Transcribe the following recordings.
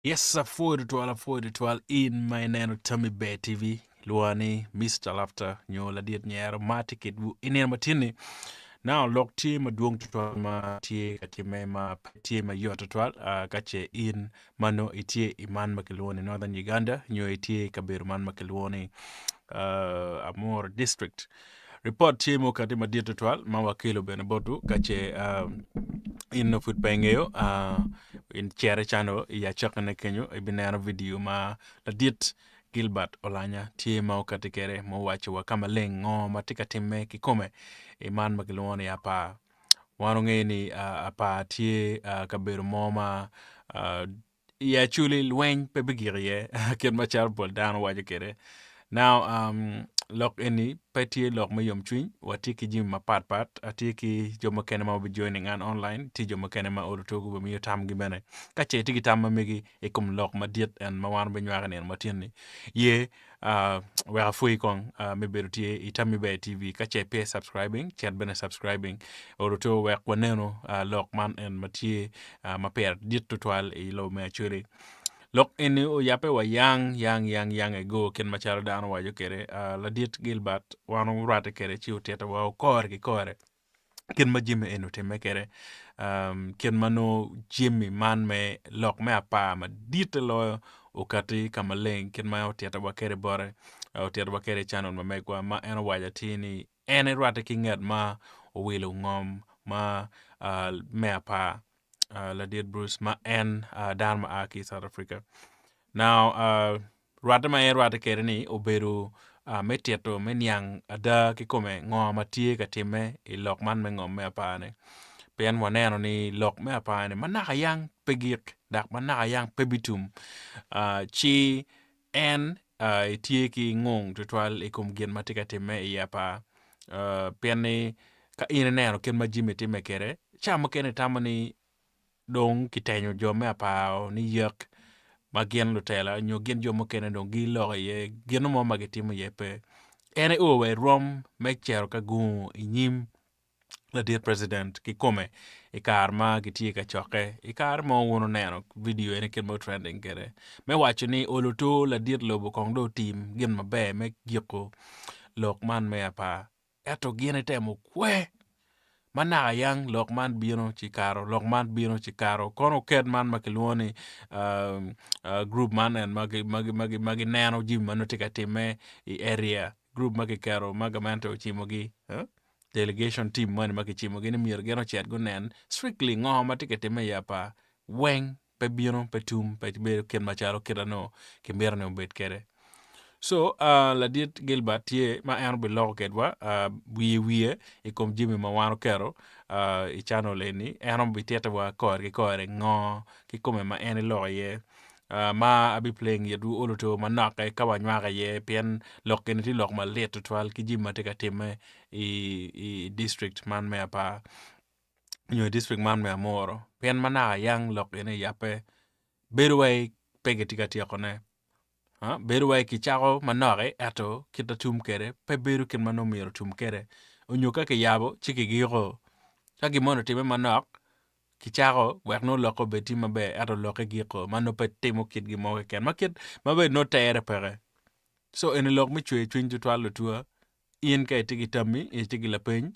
Yes, apwoyo tutwal, apwoyo tutwal in ma ineno Tammy Bear TV. Lwonga ni Mr. Laughter nyo ladit nyero ma tye kitwu i nino matin-ni. Now lok tye madwong tutwal ma tye ka timme ma pe tye mayot tutwal uh, ka ce in ma nongo itye i man ma kilwongo ni Northern Uganda nyo itye i kabedo man ma kilwongo ni uh, Amur District. Ripot tye ma okati madit tutwal ma wakelo bene botwu ka ce uh, in nongo pud pe ingeyo uh, in cere cano i acakine kenyo ibineno vidio ma ladit Gilbert Olanya tye ma okati kwede ma owaco wa ka maleng ngo ma tye ka timme kikome i man ma kilwongo ni apar. Wan wangeyo ni uh, apar tye uh, kabedo mo ma uh, i Acholi lweny pe bigik iye kit macalo pol dano waco kwede. Now um, lok eni pe tye lok me yomcwiny, watye ki jami mapat pat, atye ki jo mukene ma obi joining an online, tye jo mukene ma oluto gubimiyo tamgi bene. Ka ce itye ki tam ma megi i kom lok madit en ma wan wabinywako i nino matin-ni, ye uh, wek apwoyi kong uh, me bedo tye i Tammi Ber TV. Ka ce pe subscribing, cet bene subscribing oluto wek wanenu uh, lok man en ma tye uh, ma pire dit tutwal i lobo me Acholi. Lok eni oyabbe wa yang yang yang yang ego kit macalo dano waco kwede uh, ladit Gilbert wan orwatte kwede ci otitowa kore ki kore kit ma jami eni otimme kwede um, kit ma nongo jami man me lok me apar maditte loyo okati ka maleng kit ma otitowa kwede bote otitowa kwede i channel ma megwa ma en owaco atir ni en erwatte ki ngat ma owilo ngom ma uh, me apar uh, ladit Bruce ma en uh, dano ma a ki i South Africa. Now uh, Rwatte ma en rwatte kwede-ni obedo me tito me niang ada kikome ngo ma tye ka timme i lok man me ngom me apar-ni. Pien waneno ni lok me apar-ni ma naka yang pe gik dok ma naka yang pe bitum ci en etye ki ngung tutwal i kom gin ma tye ka timme i apar pien ni ka in ineno kit ma jami timme kwede ca mukene itamo ni dong kitenyo jo me apar ni yek ma gin lutela nyo gin jo mukene dong giloko iye gin mo ma gitimo iye pe. En aye oo wa i rwom me cito ka gungu i nyim ladit president kikome i kare ma gitye ka cokke i kare mo wun wuneno vidio eni kit ma otrending kwede me waco ni oluto ladit lobo kong dong otim gin maber me giko lok man me apar. Ento gin itemo kwe ma naka yang lok man bino ci kato, lok man bino ci kato. Kono oket man ma kilwongo ni gurup man en ma gineno jami ma nongo tye ka timme i area, gurup ma kiketo ma gamente ocimogi, delegation team moni ma kicimogi ni myero gin ocit gunen strictly ngo ma tye ka timme i apar weng. pe bino pe tum pe bedo kit macalo kite nongo kimito ni obed kwede. So uh, ladit Gilbert tye ma en obiloko kedwa uh, wiye wiye i kom jami ma wan oketo uh, i channel eni en obititowa kore ki kore ngo kikome ma en iloko iye uh, ma abi playing itwu oluto manokke ka wanywako iye pien lok eni tye lok malit tutwal ki jami ma tye ka timme i, i district man me apar. nyo i dictrict man me Amuru pien ma naka yang lok eni eyabbe bedo wai pe gitye ka tyekone bedo wai kicako manok-ki ento kit ma tum kwede pe bedo kit ma nongo myero otum kwede nyo ka kiyabo ci kigiko ka gin moni otimme manok kicako wek nongo lokke obed tye maber ento lokke giko ma nongo pe timo kit gin mo keken ma kit ma bene nongo tere peke co eni lok me cwer cwiny tutwal lutuwa. In ka itye ki tammi, itye ki lapeny,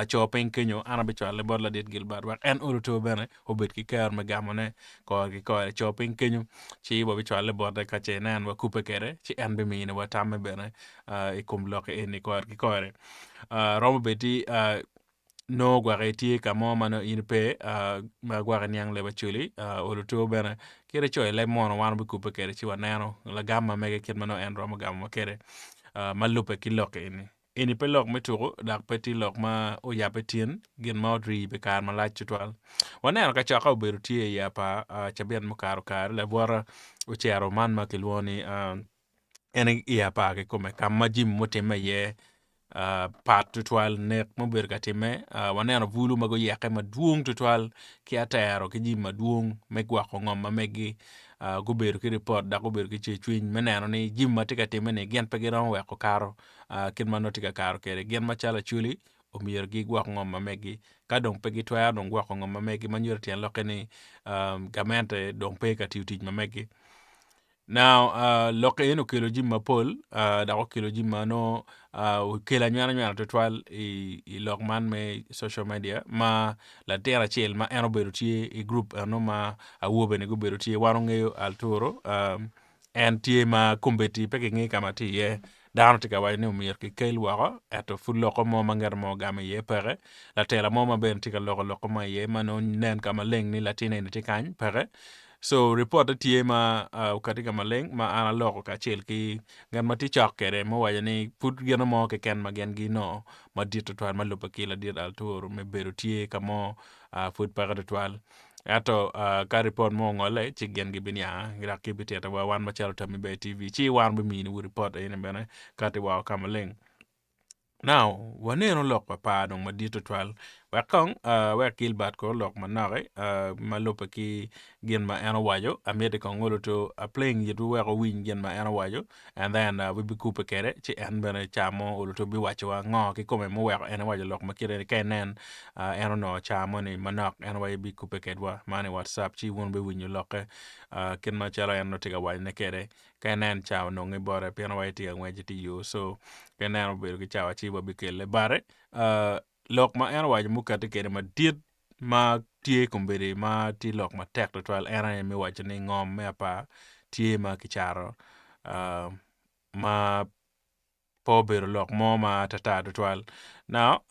co piny kenyo, an abicwale bot ladit Gilbert wek en oluto bene obed ki kero me gamone kore ki kore. Co piny kenyo, ci wabicwale bote ka ce inen wakubbe kwede, ci en biminiwa tamme bene i kom lok eni kore ki kore. Romo bed ni nongo gwok itye ka mo ma nongo in ipe ma gwok iniang leb Acholi, oluto bene kit icoyo leb mono wan wabikubbe kwede ci waneno lagam ma mege kit ma nongo en romo gamo kwede ma lubbe ki lok eni. Eni pe lok me tuko dok pe tye lok ma oyabbe tin, gin ma orii pi kare malac tutwal. Waneno kacokke obedo tye i apar cabit mukato kare labwota ocero man ma kilwongo ni en i apar kikome ka ma jami mutimme iye pat tutwal nek mubedo ka timme waneno bulu ma guyeke madwong tutwal ki atero ki jami madwong me gwoko ngom ma megi gubedo ki ripot dok gubedo ki cwercwiny me neno ni jami ma tye ka timme-ni gin pe giromo weko kato kit ma nongo tye ka kato kwede gin macalo acholi omyero gigwok ngom ma megi ka dong pe gitwero dong gwoko ngom ma megi ma nyuto tyen lokke ni gamente dong pe ka tiyo tic ma megi. Now lok eni okelo jami mapol dok okelo jami ma nongo okelo anywena nywena tutwal i lok man me social media ma latin acel ma en obedo tye i gurup eno ma awobe-ni gubedo tye wan wangeyo Alturo en tye ma kombeddi pe kingeyo ka ma tye iye dano tye ka waco ni myero kikel woko ento pud loko mo ma ngat mo ogamo iye peke latela mo ma bene tye ka loko lok mo iye ma nongo nen ka maleng ni latin eni tye kany peke. So ripotte tye ma okati ka maleng ma an aloko kacel ki ngat ma tye cok kwede ma owaco ni pud gin mo keken ma gin ginongo madit tutwal ma lubbe ki ladit Artur me bedo tye ka mo pud peke tutwal. Ento ka ripot mo ongolle ci gin gibiniang dok gibititowa wan macalo Tammi Ber TV ci wan wabiminiwu ripot eni bene kati woko ka maleng. Now, waneno lok pa par dong madit tutwal. Wek kong wek Gilbert kong olok manok ma lubbe ki gin ma en owaco. Amiti kong olo to aplaying itwu wek wuwiny gin ma en owaco and then wabikubbe kwede ci en bene ca mo olo to biwacowa ngo kikome muweko en ewaco lok ma kite ni ka inen en onongo ca moni manok en aye bikubbe kwedwa man i WhatsApp ci wun wubiwinyo lokke kit macalo en onongo tye ka wacone kwede. Ka inen cawa ononge bote pien wa itye ka ngwec itye yo so ka inen obedo ki cawa ci wabikele bate. Lok ma en owaco mukati kwede madit ma tye kombeddi ma tye lok matek tutwal en aye me waco ni ngom me apar tye ma kicato ma pe obedo lok mo ma atata tutwal. Now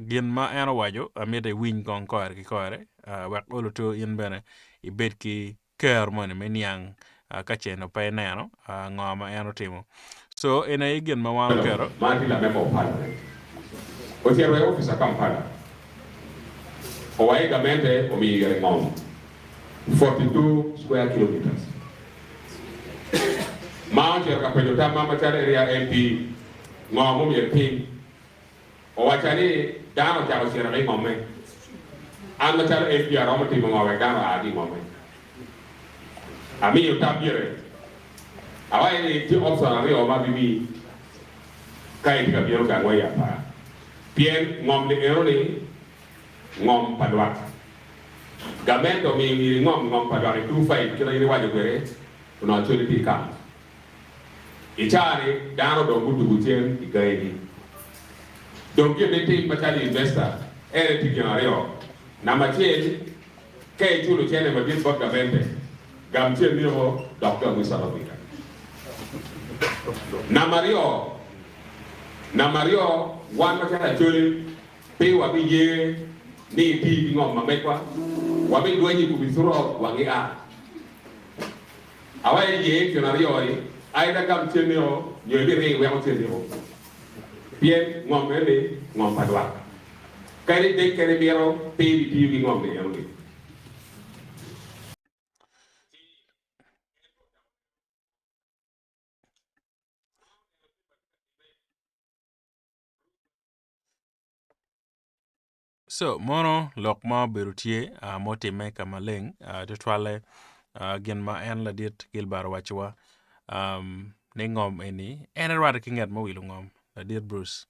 gin ma en owaco amito iwiny kong kore ki kore wek olo to in bene ibed ki kero moni me niang ka ce nongo pe ineno ngo ma en otimo. So en aye gin ma wan oketo. Man tye lamemba of parliament ocito i opica Kampala owaco gamente omiyo ire ngom 42 square kilometres ma ocito ka penyo tamma macalo area MP ngo ma omyero etim. Owacca ni dano ocako cito ki i ngomme. An macalo MP aromo timo ngo wek dano oa ki i ngomme? Amiyo tam gire. Awaco ni tye option aryo ma abimiyi ka itye ka bino gangwa i apar. Pien ngom ni eno ni ngom pa lwak. Gamente omiyo iri ngom ngom pa lwak i 25 kit ma in iwaco kwede onongo Acholi tye i camp. I caa-ni, dano dong gudugo cen i gangigi. Dong gin ma itim macalo investor en aye tye gin aryo. Namba acel, ka iculo cene madit bot gamente, gam cennio dok gangu i South Africa. Namba aryo, namba aryo, wan macalo Acholi pe wabiye ni iti ki ngom ma megwa, wabilwenyo i komi throughout wangi a. Awaco ni ye i kin aryo-ni, either gam cennio nyo ibiring iweko cennio, pien ngom eni ngom pa lwak. Kadi dek kadi imito, pe ibitiyo ki ngom ni enoni. Co mono lok ma obedo tye ma otimme ka maleng tutwalle gin ma en ladit Gilbert owacciwa ni ngom eni en erwatte ki ngat ma owilo ngom ladit Bruce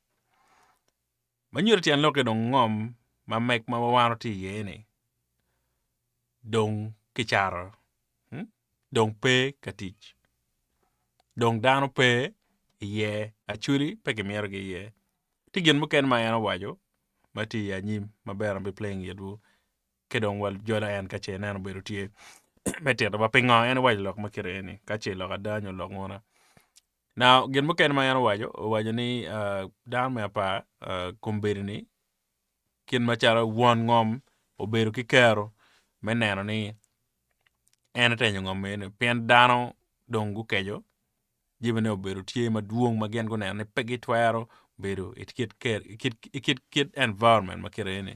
ma nyuto tyen lokke dong ngom ma meg ma wan watye iye-ni dong kicato dong pe ka tic dong dano pe iye acholi pe kimitogi iye. Tye gin mukene ma en owaco ma tye i anyim maber abi playing itwu ki dong wajolo en ka ce ineno obedo tye me tito wa pingo en owaco lok ma kite eni ka ce lok ada nyo lok nguna. Now gin mukene ma en owaco, owaco ni dano me apar kombeddi ni kit macalo won ngom obedo ki kero me neno ni en etenyo ngom eni pien dano dong gukeco jamine obedo tye madwong ma gin guneno ni pe gitwero bedo i kit environment ma kite eni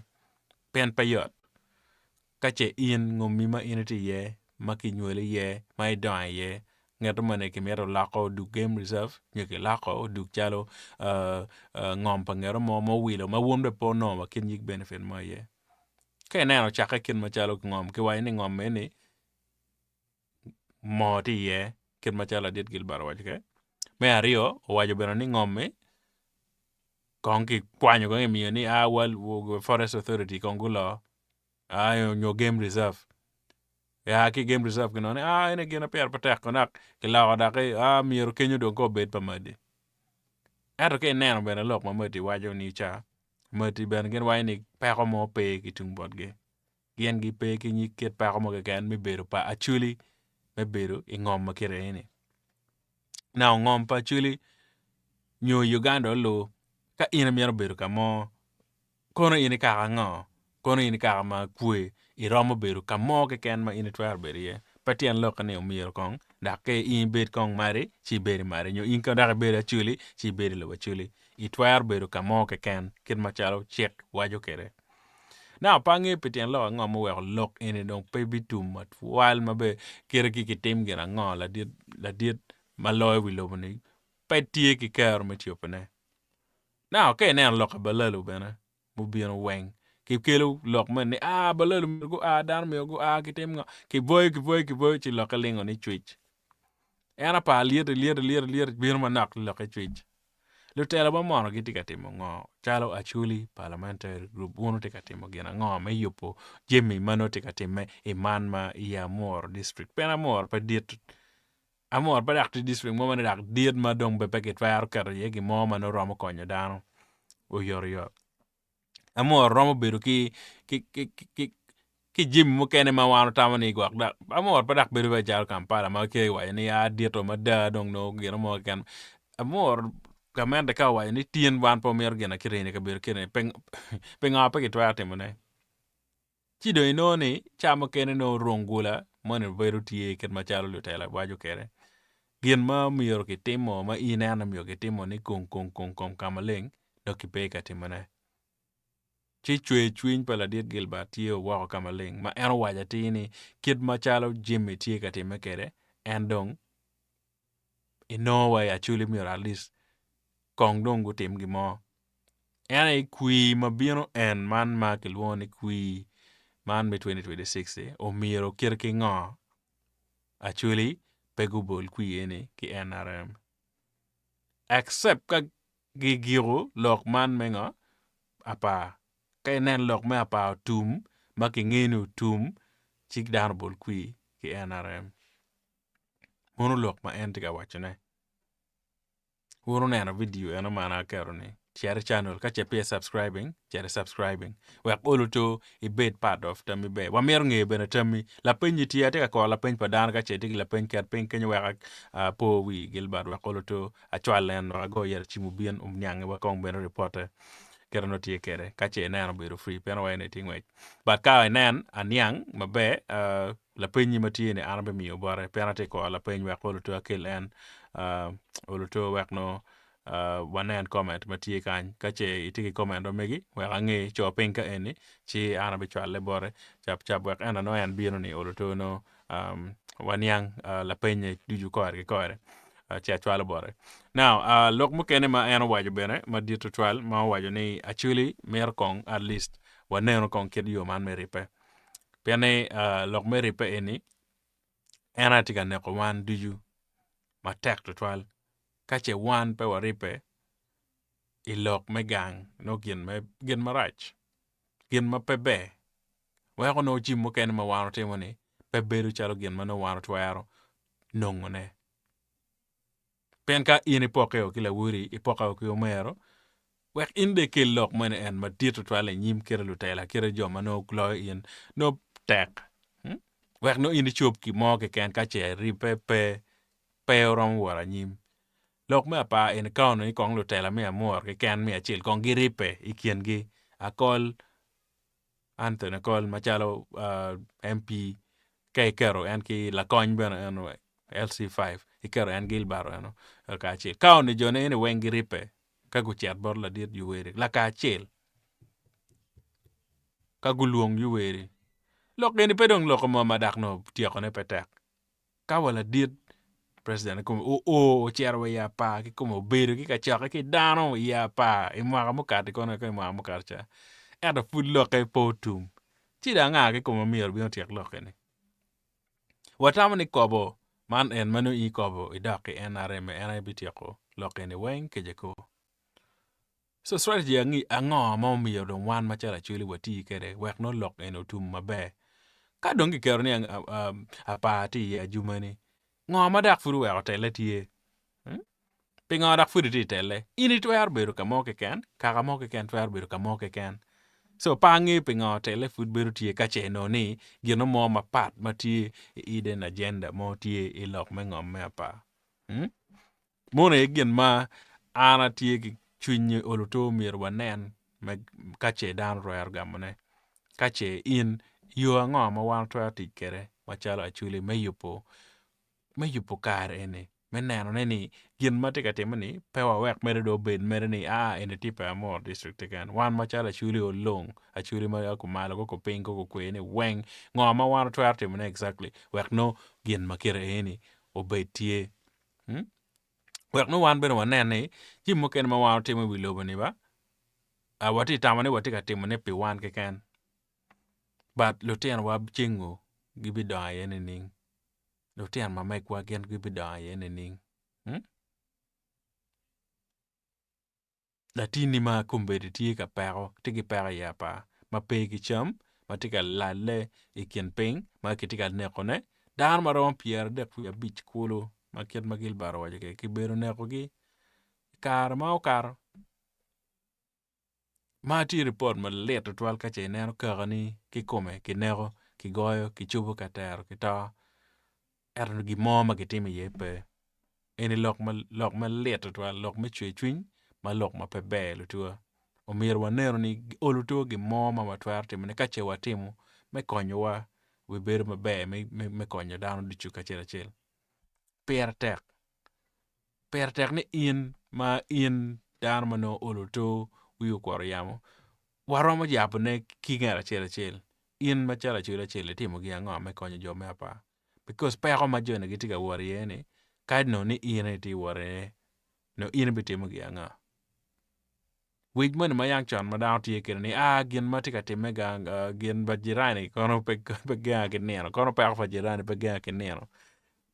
pien pe yot ka ce in ngomi ma in itye iye ma kinywali iye ma idongo iye ngat moni kimito loko odug game reserve nyo kiloko odug calo ngom pa ngat mo ma owilo ma wun bene pe wunongo wa kit nyig benefit mo iye ka ineno ocakke kit macalo ngom kiwaco ni ngom eni moo tye iye kit macalo ladit Gilbert owaco kwede. Me aryo owaco bene ni ngom-mi kong kikwanyo kong kimiyo ni a forest authority kong gulo nyo game reserve. Kia ki i game reserve kinongo ni aa eni gin ma pire pe tek kono dok kiloko dok aa myero kenyo dong kong obed pa madi. Ento ka ineno bene lok ma madi waco ni ca, madi bene gin waco ni peko mo pe ki tung botgi gin gipe ki nyig kit peko mo keken me bedo pa acholi me bedo i ngom ma kite eni. Now ngom pa acholi nyo Uganda olu ka in imito bedo ka mo Kono in i kaka ango? Kono in i kaka ma kwe, iromo bedo ka mo keken ma in itwero bedo iye. Pe tyen lokke ni omyero kong dok ki in ibed kong mari ci ibed i mari nyo in kong dok ibed acoli ci ibed i lobo acoli. Itwero bedo ka mo keken kit macalo cik waco kwede. Now pe angeyo pi tyen lok ango muweko lok eni dong pe bitum matwal ma bene kite ki kitim gin ango ladit ladit ma loyo wi lobo-ni pe tye ki kero me cobone. Now ka ineno lok pa balalu bene mubino weng kikelo lok meno ni aa balalu myero gua dano myero gua gitim ngo kibwoyo kibwoyo kibwoyo ci lokke lingo ni cwic en apar lyeti lyeti lyeti lyeti bino manok lokke cwic lutela ma mono gitye ka timo ngo calo Acholi parliamentary group wun wutye ka timo gin ango me yubo jami ma nongo tye ka timme i man ma i Amuru district pien Amuru pe dit Amor pe dok tye district mo ma dok dit ma dong bene pe kitwero keto iye gin mo ma nongo romo konyo dano oyotoyot. Amor romo bedo ki ki jami mukene ma wan watamo ni gwok dok Amor pe dok bedo calo Kampala ma kiwaco ni aa dito mada dong nongo gin mo keken. Amor gamente ka owaco ni tin wan pe wamito gin ma kirino i kabedo kene pingo pe kitwero timone? Ci dong inongo ni ca mukene nongo rungula moni bedo tye kit macalo lutela waco kwede. Gin ma myero kitimo ma in ineno ni myero kitimo ni kong kong kong kong ka maleng dok kipe ka timone. Ci cwer cwiny pa ladit Gilbert tye woko ka maleng ma en owaco atir ni kit macalo jami tye ka timme kwede en dong inongo wa i Acholi myero at least kong dong gutim gin mo. En aye kwir ma bino en man ma kilwongo ni kwir man me 2026-ci omyero kite ki ngo Acholi pe gubol kwir eni ki NRM except ka gigiko lok man me ngo apar ka inen lok me apar otum ma kingeyo ni otum ci dano obol kwir ki NRM. Meno lok ma en tye ka wacone. Wun wuneno vidio eno ma an aketo-ni, cit i channel ka ce peya i subscribing cit i subscribing wek olo to ibed part of tammi ber. Wamito ngeyo bene tammi. Lapenyi tye, atye ka koro lapeny pa dano ka ce itye ki lapeny ket piny kenyo wek apo wi Gilbert wek olo to acwal en wek ago ite cim obin oniangi wa kong bene ripote kite nongo tye kwede ka ce ineno obedo free pien waye ni tye ngwec but ka inen aniang maber Lapenyi ma tye ni an abimiyo bote pien atye ka koro lapeny wek oluto akel en oluto wek nongo wanen comment ma tye kany ka ce itye ki comment ma megi wek ange co piny ka eni ci an abicwale bote cap cap wek en nongo en bino ni oluto nongo waniang lapenye ducu kore ki kore ci acwalo bote. Now lok mukene ma en owaco bene madit tutwal ma owaco ni actually mito kong at least wanenu kong kit yo man me ribbe. Pien ni lok me ribbe eni en aye tye ka neko wan ducu matek tutwal ka ce wan pe waribbe i lok me gang nongo gin marac gin ma pe ber weko nongo jami mukene ma wan watimo-ni pe bedo calo gin ma nongo wan watwero nongone. Pien ka in ipokke o ki lawoti, ipokke o ki omero, wek in dong ikel lok moni en madit tutwal i nyim kite lutela, kite jo ma nongo loyo in, nongo tek. Hmm? Wek nongo in icob gin mo keken ka ce ribbe pe, pe oromo wot anyim. Lok me apar eni ka onongo ni kong lutela me amur keken me acel kong giribbe i kingi, akol Anthony Akol macalo MP ka iketo en ki lakony bene eno LC5 iketo en Gilbert eno lakacel ka onongo jone eni weng giribbe ka gucit bot ladit Yoweri lakacel ka gulwong Yoweri lok eni pe dong loko mo ma dok nongo tyekone pe tek. Ka wa ladit president kikome oo ocito wa i apar kikome obedo ki kacokke ki dano i apar i mwaka mukato kono ki i mwaka mukato ca ento pud lokke pe otum ci dong anga kikome ma myero obin otyek lokke-ni watamo ni kobo man en ma nongo in ikobo idok ki NRM en aye bityeko lokke-ni weng kece ko. So strategy ango ma omiyo dong wan macalo Acholi wati kwede wek nongo lok eni otum maber? Ka dong kiketo ni apar tye i ajumani, ngo ma dok pud oweko telle tye? Pingo dok pud itye i telle? In itwero bedo ka mo keken, kaka mo keken twero bedo ka mo keken. So pe angeyo pingo telle pud bedo tye ka ce inongo ni gin mo mapat ma tye i hidden agenda mo tye i lok me ngom me apar. Mono aye gin ma an atye ki cwiny ni oluto myero wanen me ka ce dano twero gamone ka ce in yo ango ma wan watwero tic kwede macalo acholi me yubo me yubo kare eni me nenone ni gin ma tye ka timme-ni pe wawek mere dong obed mere ni aa eni tye pa Amuru district keken wan macalo acholi olung acholi ma a kumalo ki kupiny ki kukwe-ni weng ngo ma wan watwero timone exactly wek nongo gin ma kite eni obed tye. Wek nongo wan bene wanen ni jami mukene ma wan watimo i wi lobo-ni ba watye ka tamo ni watye ka timone pi wan keken but lutinowa cengo gibidongo iye nining? Lutino ma megwa gin gibidongo iye nining? Latinni ma kombeddi tye ka peko tye ki peko i apar ma pe ki cam ma tye ka lalle i kin piny ma kitye ka nekone dano ma romo 35 kulu ma kit ma Gilbert owaco kwede kibedo nekogi i kare ma okato. Ma tye ripot malit tutwal ka ce ineno kakani kikome kineko kigoyo kicobo ka tero ki to ento gin mo ma kitimo iye pe eni lok malit tutwal lok me cwer cwiny ma lok ma pe ber tutwa omyero wanenu ni oluto gin mo ma watwero timone ka ce watimo me konyowa bibedo maber me konyo dano ducu kacel acel pire tek. Pire tek ni in ma in dano ma nongo olo oto wii okwoto yamo waromo yabone ki ngat acel acel in macalo acel acel itimo gin ango me konyo jo me apar because peko ma joni gitye ka wot iye ni kadi nongo ni in aye itye ka wot iye nongo in ibitimo gin ango. Wic moni ma yang con ma dano tye kwede ni aa gin ma tye ka timme gang gin pa jirani kono pe genga ki nino kono peko pa jirani pe genga ki nino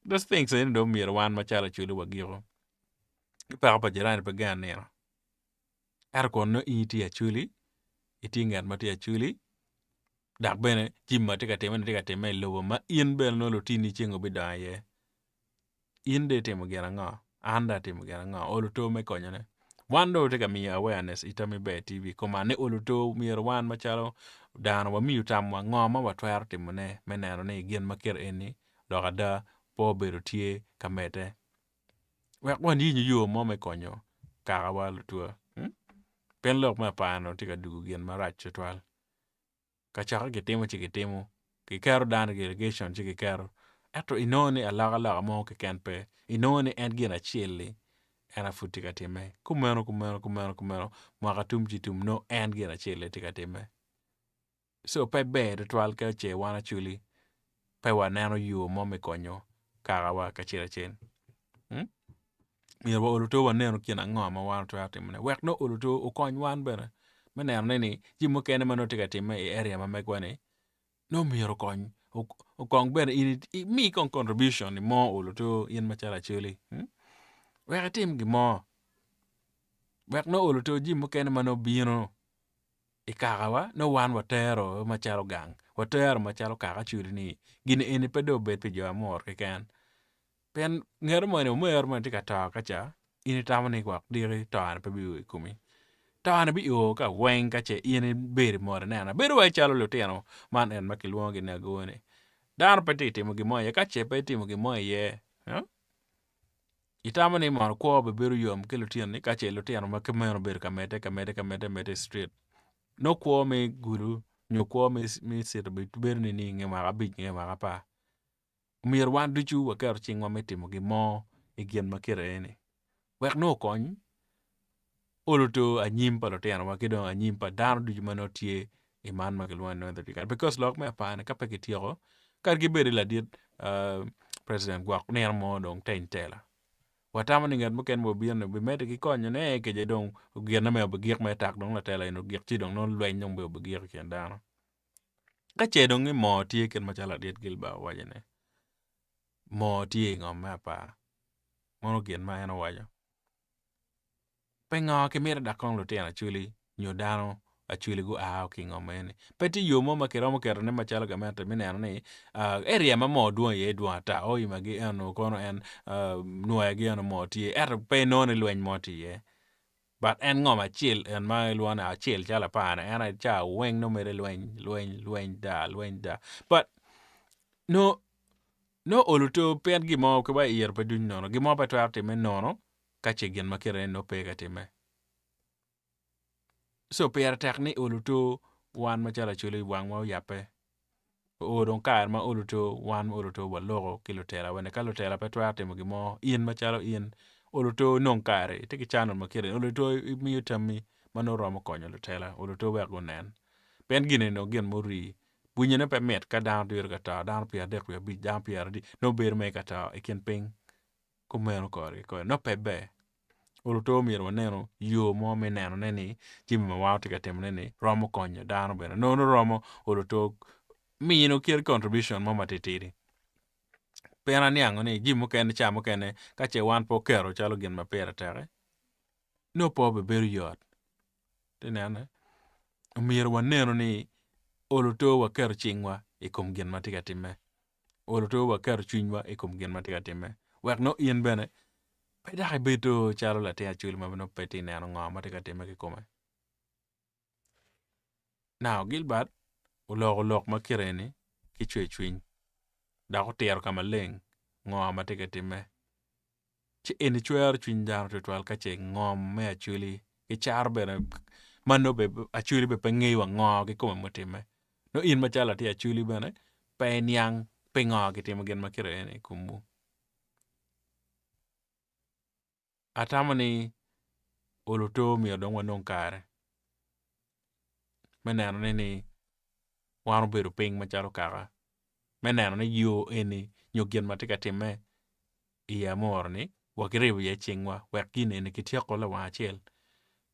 those things eni dong myero wan macalo acholi wagiko ni peko pa jirani pe genga nino ento kun nongo in itye acholi itye ngat ma tye acholi dok bene jami ma tye ka timme-ni tye ka timme i lobo ma in bene nongo lutini ceng obidongo iye. In dong itimo gin ango? An dong atimo gin ango? Olo to me konyone. Wan dong watye ka miyo awareness i Tammi Ber TV koma ni olo to myero wan macalo dano wamiyu tamwa ngo ma watwero timone me neno ni gin ma kite eni dok ada pe obedo tye ka medde. Wek wanyinyu yo mo me konyo kakawa lutwa. Pien lok me apar-ni tye ka dugo gin marac tutwal. Kacokke kitimo ci kitimo, kiketo dano i irrigation ci kiketo ento inongo ni alokaloka mo keken pe inongo ni en gin acel-li en aye pud tye ka timme kumeno kumeno kumeno kumeno mwaka tum ci tum nongo en gin acel-li tye ka timme co pe ber tutwal ka ce wan acwali pe waneno yo mo me konyo kakawa kacel acel. Myero wa oluto wanenu gin ango ma wan watwero timone wek nongo oluto okony wan bene me nenone ni jami mukene ma nongo tye ka timme i area ma megwa-ni nongo myero okony okong bene in imi kong contribution mo oluto in macalo acholi wek itim gin mo wek nongo oluto jami mukene ma nongo bino i kakawa nongo wan watero macalo gang watero macalo kaka acholi ni gin eni pe dong obed pi jo amur keken. Pien ngat moni omero moni tye ka to ka ca in itamo ni gwok diki to-ni pe bio i komi. To-ni bio ka weng ka ce in ibedo mot ineno bedo wai calo lutino man en ma kilwongogi ni ago-ni. Dano pe tye ka timo gin mo iye ka ce pe itimo gin mo iye itamo ni mono kwo bibedo yom ki lutinoni ka ce lutino ma kit meno obedo ka medde ka medde ka medde medde i citrit nongo kwo me gudo nyo kwo me cito bedo nining i nge mwaka abic nge mwaka apar. Omyero wan ducu waketo cingwa me timo gin mo i gin ma kite eni wek nongo okony oluto anyim pa lutinowa ki dong anyim pa dano ducu ma nongo tye i man ma kilwongo ni North Africa because lok me apar-ni ka pe kityeko kadi ki bed ladit president gwok nino mo dong teny tela watamo ni ngat mukene ma obino ni obimedde ki konyone kece dong gine mere obigik mere tak dong latela eni ogik ci dong nongo lweny dong bene obigik i kin dano. Ka ce dong ni moo tye kit macalo ladit Gilbert owaco-ni, moo tye i ngom me apar meno gin ma en owaco. Pingo kimito dok kong lutino acwali nyo dano Acholi gua ki i ngom eni. Pe tye yo mo ma kiromo ketone macalo gamente me neno ni area ma moo dwong iye dwong ata oimagi eno kono en nwoyagi eno moo tye ento pe inongo ni lweny mo tye iye. But en ngom acel en ma kilwongo ni acel calo apar-ni en aye ca weng nongo mere lweny lweny lweny daa lweny daa but nongo nongo olo to pien gin mo ki wa iyito pe duny nono gin mo pe twero timme nono ka ce gin ma kite ni nongo pe ka timme. Co pire tek ni olo to wan macalo Acholi wangwa oyabbe oo dong kare ma olo to wan olo to waloko ki lutela wa ni ka lutela pe twero timo gin mo in macalo in olo to inong kare itye ki channel ma kiti olo to imiyo tammi ma nongo romo konyo lutela olo to wek gunen pien gin eni dong gin murii winyone pe mit ka dano tye ka to dano pyerdek wiye abic dano pyeradi nongo bedo mere ka to i kin piny. Kumeno kore ki kore nongo pe ber. Olo to myero wanenu yo mo me nenone ni jami ma wan watye ka timone-ni romo konyo dano bene. Nongo romo olo to mino kit contribution mo matitidi. Pien aniango ni jami mukene ca mukene ka ce wan pe oketo calo gin ma pire tek-ki nongo pe obibedo yot. Iti nene? Omyero wanenu ni olo to waketo cingwa i kom gin ma tye ka timme. Olo to waketo cwinywa i kom gin ma tye ka timme wek nongo in bene pe dok ibedo calo latin acwali ma nongo pe tye ka neno ngo ma tye ka timme kikome. Now Gilbert oloko lok ma kite eni ki cwercwiny dok otito ka maleng ngo ma tye ka timme. Ci eni cwero cwiny dano tutwal ka ce ngom me acholi ki caro bene ma nongo bene acholi bene pe ngeyo wa ngo kikome mutimme nongo in macalo latin acholi bene pe iniang pingo kitimo gin ma kite eni i komwu. Atamo ni oluto myero dong wanong kare me nenone ni wan obedo piny macalo kaka me neno ni yo eni nyo gin ma tye ka timme i amuru-ni wa kiribo iye cingwa wek gin eni kityeko lawang acel.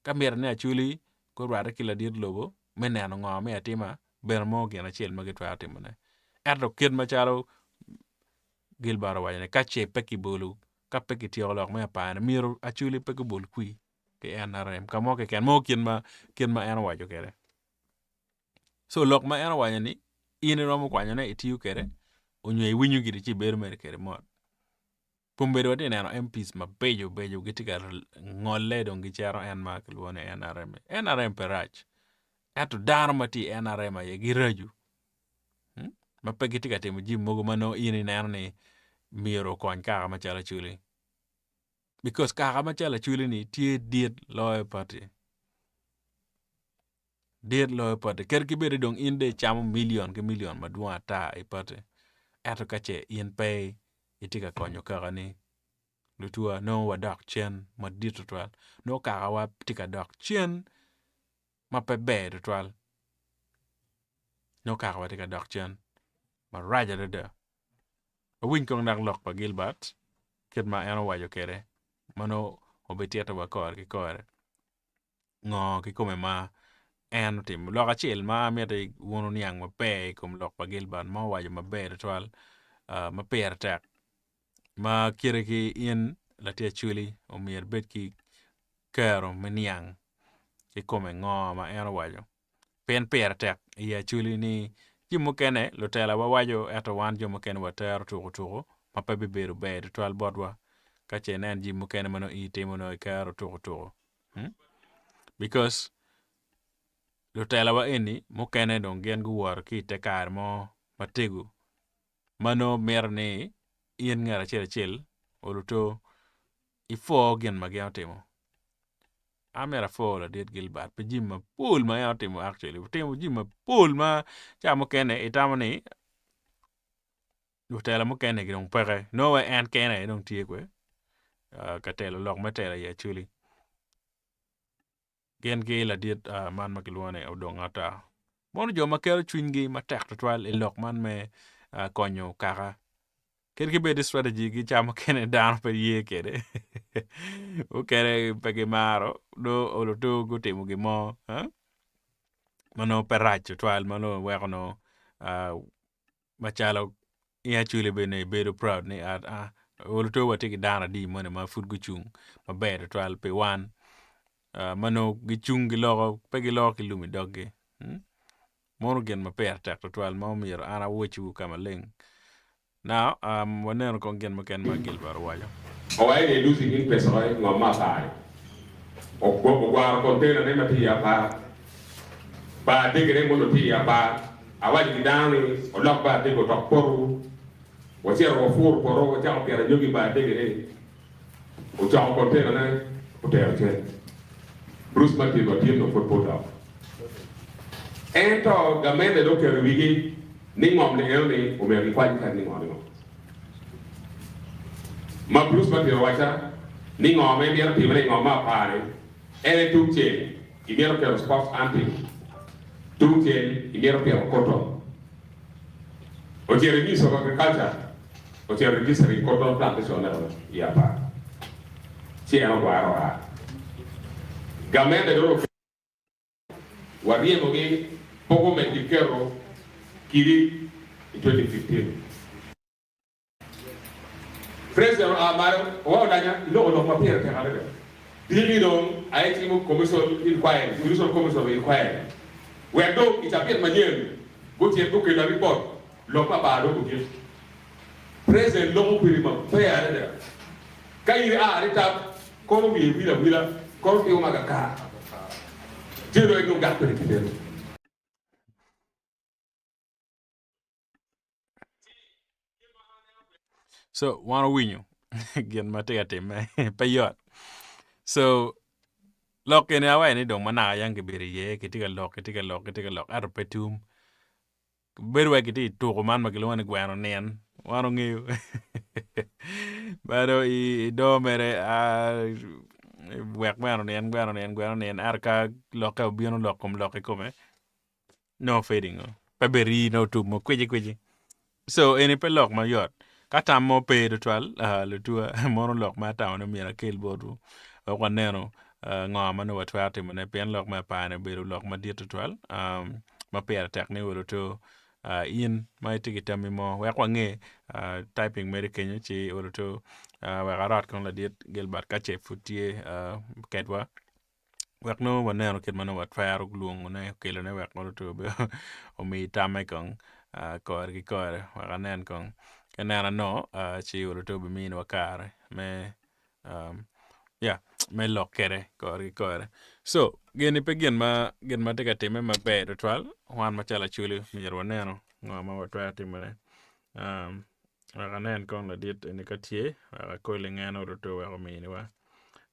Ka mitte ni Acholi gurwatte ki ladit lobo me neno ngo me atima bene mo gin acel ma gitwero timone. Ento kit macalo Gilbert owaco ni ka ce pe kibolo ka pe kityeko lok me apar-ni myero Acholi pe gubol kwir ki NRM ka mo keken mo kit ma kit ma en owaco kwede. Co lok ma en owaco ni in iromo kwanyone itiyo kwede onyo iwinyo gire ci ibedo mere kwede mot. Kombeddi watye ka neno MPs mabeco beco gitye ka ngole dong gicito en ma kilwongo ni NRM. NRM pe rac ento dano ma tye i NRM aye giraco ma pe gitye ka timo jami mogo ma nongo in ineno ni myero okony kaka macalo Acholi. Because kaka macalo Acholi ni tye dit loyo pati. Dit loyo pati kadi ki bed dong in dong icamo million ki million madwong ata i pati ento ka ce in pe itye ka konyo kakani lutwa nongo wadok cen madit tutwal nongo kakawa tye ka dok cen ma pe ber tutwal nongo kakawa tye ka dok cen marac adada. Wawiny kong dok lok pa Gilbert kit ma en owaco kwede ma nongo obititowa kore ki kore. Ngo kikome ma en otimo lok acel ma amito wun wuniang maber i kom lok pa Gilbert ma owaco maber tutwal ma pire tek ma kite ki in latin acholi omyero ibed ki kero me niang kikome ngo ma en owaco pien pire tek i acholi ni jami mukene lutela wawaco ento wan jo mukene watero tuko tuko ma pe bibedo ber tutwal botwa ka ce inen jami mukene ma nongo in itimo nongo ikero tuko tuko. Because lutela wa eni mukene dong gin guwoto ki ite kare mo matego ma nongo mito ni in ngat acel acel oluto ipwo gin ma gin otimo. An myero apwo ladit Gilbert pi jami mapol ma en otimo actually otimo jami mapol ma ca mukene itamo ni lutela mukene dong peke nongo wa en kene aye dong tye kwe ka telo lok me telo i Acholi gin ki ladit man ma kilwongo ni Odong Ata mono jo ma keto cwinygi matek tutwal i lok man me konyo kaka kadi ki bed ni strategy gi ca mukene dano pe ye kwede mukene pe gimaro nongo olo to gutimo gin mo ma nongo pe rac tutwal ma nongo weko nongo macalo in actually bene ibedo proud ni aa olo to watye ki dano adi moni ma pud gucung maber tutwal pi wan. Ma nongo gicung giloko pe giloko ki lum i doggi. Mono gin ma pire tek tutwal ma omyero an awocciwu ka maleng. Now, um, waneno kong gin mukene ma Gilbert owaco. Owaco ni Lucy gin pecoe ngom ma apar-ri. Ogwaro container-ne ma tye i apar, bar adegene ma onongo tye i apar. Awaco ki dano ni olok bar adege otok poto. Wacito wapuro poto, wacako pito anyogi i bar adegene. Ocoko container-ne otero cen. Bruce Martin wa tin dong pud pe odok. Ento gamente dong oketo i wigi ni ngom ni eno ni omyero gikwany kadi ni ngo ni ngo. Ma Bruce Martin owacca ni ngo ma imito timone i ngom me apar ni en aye tung cel imito keto sports hunting, tung cel imito pito cotton. Ocito i Ministry of Agriculture ocito registering cotton plantation ne i apar ci en ogwaro oa. Gamente dong oketo Waryemogi pe gumedgi keto kidi i 2015. President oa malo owa olanya iloko lok ma pire tek adada. Diki dong aye cimo commission inquiry, judicial commission of inquiry wek dong i cabit manyen gucit gukela report lok ma bar dong ogik. President loko kwedi maber adada. Ka in ia ni tam kono wiye wil awila kono timo ma kakar tye dong en dong gak kwede kit meno. So wan owinyo gin ma tye ka timme pe yot. So lok eni awaco ni dong ma naka yang kibedo iye kitye ka lok kitye ka lok kitye ka lok ento pe tum. Bedo wai gitye i tuko man ma kilwongo ni gweno nin wan ongeyo bedo i doo mere wek gweno nin gweno nin gweno nin ento ka lokke obino lok kom lok kikome nongo fading o pe bed rii nongo otum mo kwici kwici so eni pe lok mayot ka tam mo pe tutwal lutuwa mono lok ma atamo ni myero akel botwu wek wanenu ngo ma nongo watwero timone pien lok me apar-ni obedo lok madit tutwal ma pire tek ni oluto in ma itye ki tammi mo wek wange typing mere kenyo ci oluto wek arot kong ladit Gilbert ka ce pud tye kedwa wek nongo waneno kit ma nongo watwero lwongone kelone wek oluto omi tamme kong kore ki kore wek anen kong ka ineno anongo ci oluto biminiwa kare me ya me lok kwede kore ki kore so gini pe gin ma gin ma tye ka timme maber tutwal wan macalo acholi myero wanenu ngo ma watwero timone wek anen kong ladit eni ka tye wek akol ingene oruto wek ominiwa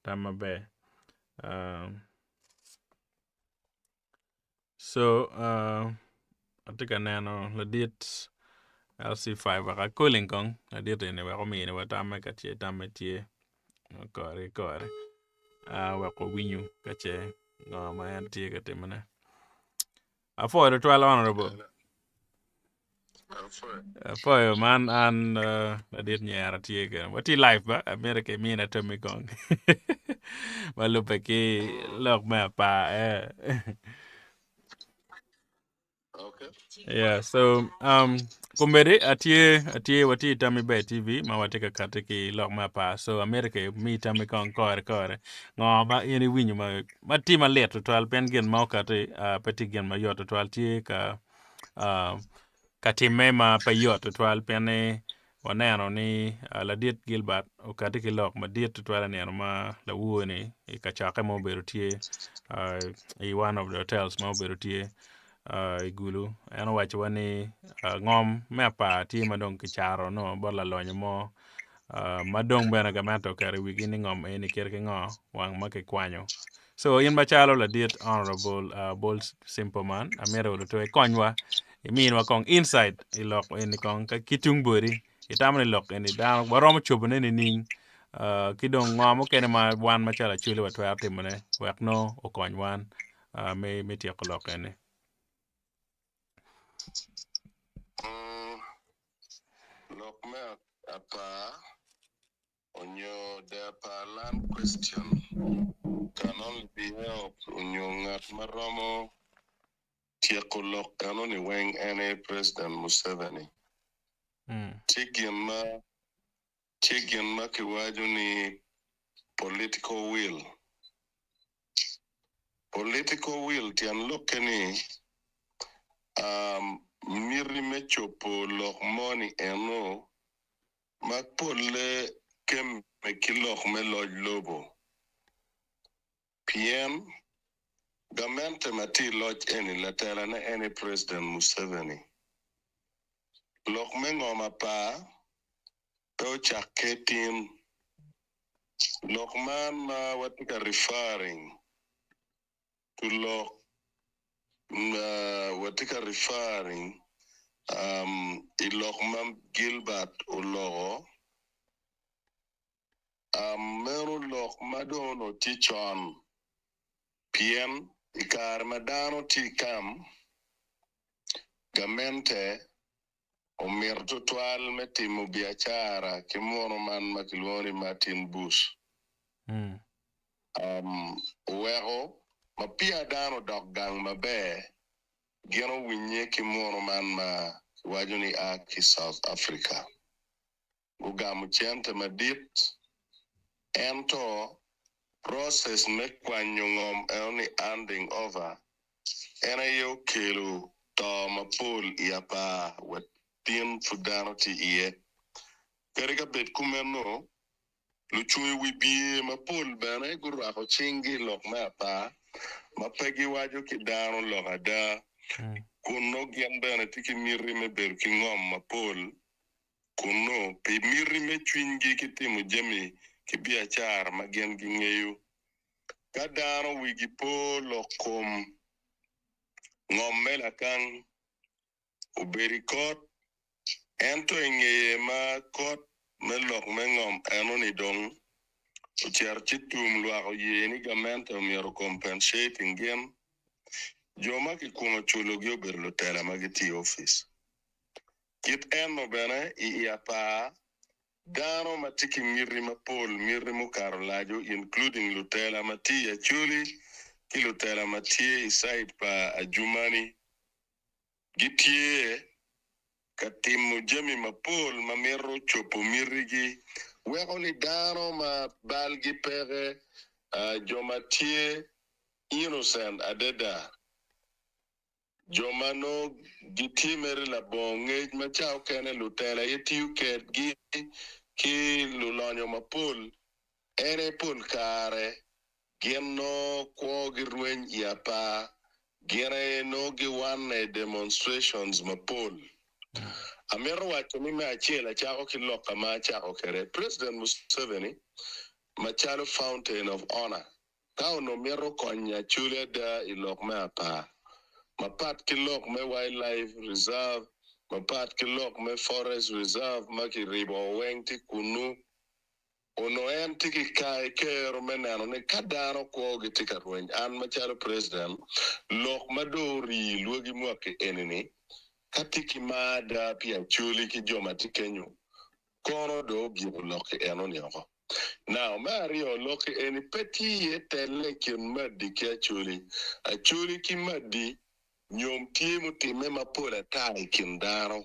tam maber. So atye ka neno ladit LC5 wek a calling kong ladit eni wek ominiwa tamme ka ce tamme tye kore ki kore wek wawinyu ka ce ngo ma en tye ka timone. Apwoyo tutwal honorable. Apoyo man an uh, ladit nyera tye kene. Watye live ba, amito ki imina tammi kong. Ma lubbe ki lok me apar eh. Okay. Yeah, so um kombeddi atye atye watye i Tammi Ber TV ma watye ka kati ki lok me apar. So amito ki mi tammi kong kore kore. Ngo ma in iwinyo ma ma tye malit tutwal pien gin ma okati uh, pe tye gin mayot tutwal tye ka ka timme ma pe yot tutwal pien ni waneno ni ladit Gilbert okati ki lok madit tutwal i nino ma lawor-ni i kacokke ma obedo tye i one of the hotels ma obedo tye i Gulu en owacowa ni ngom me apar tye ma dong kicato nongo bot lalonyo mo ma dong bene gamente oketo i wigi ni ngom eni kite ki ngo wang ma kikwanyo. So in macalo ladit honorable uh, Bol Simple man, amito luto ikonywa iminwa kong insight i lok eni kong ka ki tung boti itamo ni lok eni dano waromo cobone nining uh, ki dong ngo mukene ma wan macalo acholi watwero timone wek no okony wan uh, me, me tyeko lok eni. Mm, lok me apar onyo the apar land question can only be helped onyo ngat ma romo tyeko lok eno ni weng en aye President Museveni. Tye gin ma tye gin ma ki waco ni political will. Political will tyen lokke ni miti me cobo lok moni eno ma polle kemme ki lok me loc lobo. Pien gamente ma tye i loc eni latelane en aye President Museveni. Lok me ngom apar pe ocakke tin. Lok man ma watye ka referring to lok watye ka referring i lok ma Gilbert oloko meno lok ma dong onongo tye con pien i kare ma dano tye i kam gamente Omito tutwal me timo biacara ki munu man ma kilwongo ni Martin Bush. Oweko ma peya dano odok gang maber, gin owinnye ki munu man ma kiwaco ni a ki South Africa. Gugamo cente madit, ento process me kwanyo ngom eno ni handing over en aye okelo to mapol i apar wa tin pud dano tye iye. Kadi ka bed kumeno, lucung i wi bye mapol bene gurwako cinggi i lok me apar ma pe giwaco ki dano lok ada, kun nongo gin bene tye ki miti me bedo ki ngom mapol kunnu pi miti me cwinygi ki timo jami ki biacara ma gin gingeyo. Ka dano wigi po lok kom ngom me lakang obedo i kot, ento i ngeye ma kot me lok me ngom eno-ni dong ocito ci tum lwak oye ni gamente omyero compensating gin, jo ma kikwongo culogi obedo lutela ma gitye i opic. Kit eno bene i i apar, dano ma tye ki miti mapol, miti mukato laco including lutela ma tye i Acholi ki lutela ma tye i side pa Ajumani gitye ka timo jami mapol ma mito cobo mitigi weko ni dano ma balgi peke, jo ma tye innocent adada. Jo ma nongo gitye mere labongo ngec ma ca okene lutela aye tiyo kedgi ki lulonyo mapol, en aye pol kare gin nongo kwogi rweny i apar, gin aye nongo giwanne i demonstrations mapol. Amito waco ni me acel acako ki lokka ma acako kwede, President Museveni macalo fountain of honor Ka onongo mito konyo Acholi ada i lok me apar, mapat ki lok me Wildlife Reserve, mapat ki lok me Forest Reserve ma kiribo weng tye kunnu, onongo en tye ki kero me neno ni ka dano kwogi tye ka rweny, an macalo President, lok ma dong orii lwagi mwaki eni-ni, ka tye ki mar ada pi Acholi ki jo ma tye kenyo, kono dong ogiko lok-ki eno-ni oko. Now, me aryo, lokki eni pe tye iye telle i kin Maddi ki Acholi. Acholi ki Maddi nyom tye mutimme mapol ata i kin dano.